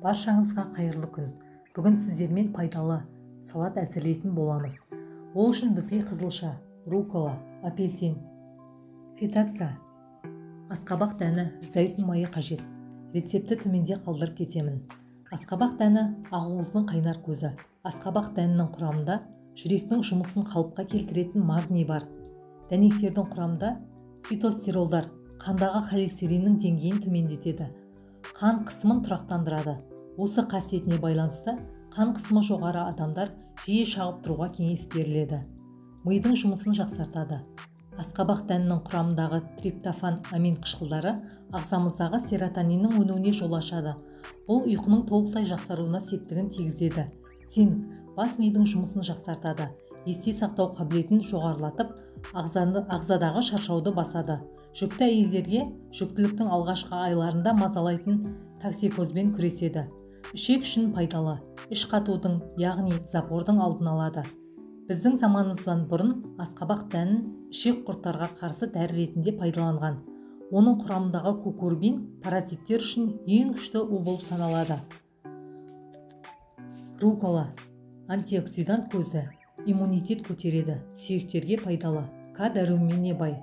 Баршаңызға қайырлы күн. Бүгін сіздермен пайдалы салат әзірлейтін боламыз. Ол үшін бізге қызылша, рукола, апельсин, фетакса, асқабақ дәні, зәйтүн майы қажет. Рецепті төменде қалдырып кетемін. Асқабақ дәні ақуыздың қайнар көзі. Асқабақ дәнінің құрамында жүректің жұмысын қалыпқа келтіретін магний бар. Дәнектердің құрамында фитостеролдар қандағы холестериннің деңгейін төмендетеді. Қан қысымын тұрақтандырады. Осы қасиетіне байланысты қан қысымы жоғары адамдар жиі шағып тұруға кеңес беріледі. Мидың жұмысын жақсартады. Асқабақ дәнінің құрамындағы триптофан амин қышқылдары ағзамыздағы серотониннің өнуіне жол ашады. Бұл ұйқының толықтай жақсаруына септігін тигізеді. Цинк бас мидың жұмысын жақсартады. Есте сақтау қабілетін жоғарылатып, ағзадағы шаршауды басады. Жүкті әйелдерге жүктіліктің алғашқы айларында мазалайтын токсикозбен күреседі. Ішек үшін пайдалы, іш қатудың, яғни запордың алдын алады. Біздің заманымыздан бұрын асқабақ дәнін ішек құрттарға қарсы дәрі ретінде пайдаланған. Оның құрамындағы кукурбин паразиттер үшін ең күшті у болып саналады. Рукола антиоксидант көзі, иммунитет көтереді, сүйектерге пайдалы, К дәруменіне бай.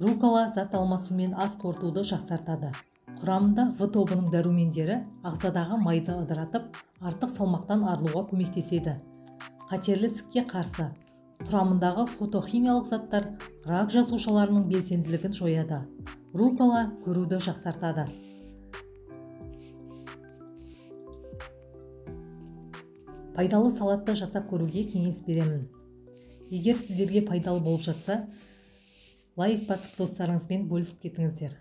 Рукола зат алмасумен ас қорытуды жақсартады. Құрамында В тобының дәрумендері ағзадағы майды ыдыратып, артық салмақтан арылуға көмектеседі. Қатерлі ісікке қарсы. Құрамындағы фотохимиялық заттар рак жасушаларының белсенділігін жояды. Рукола көруді жақсартады. Пайдалы салатты жасап көруге кеңес беремін. Егер сіздерге пайдалы болып жатса, лайк басып достарыңызбен бөлісіп кетіңіздер.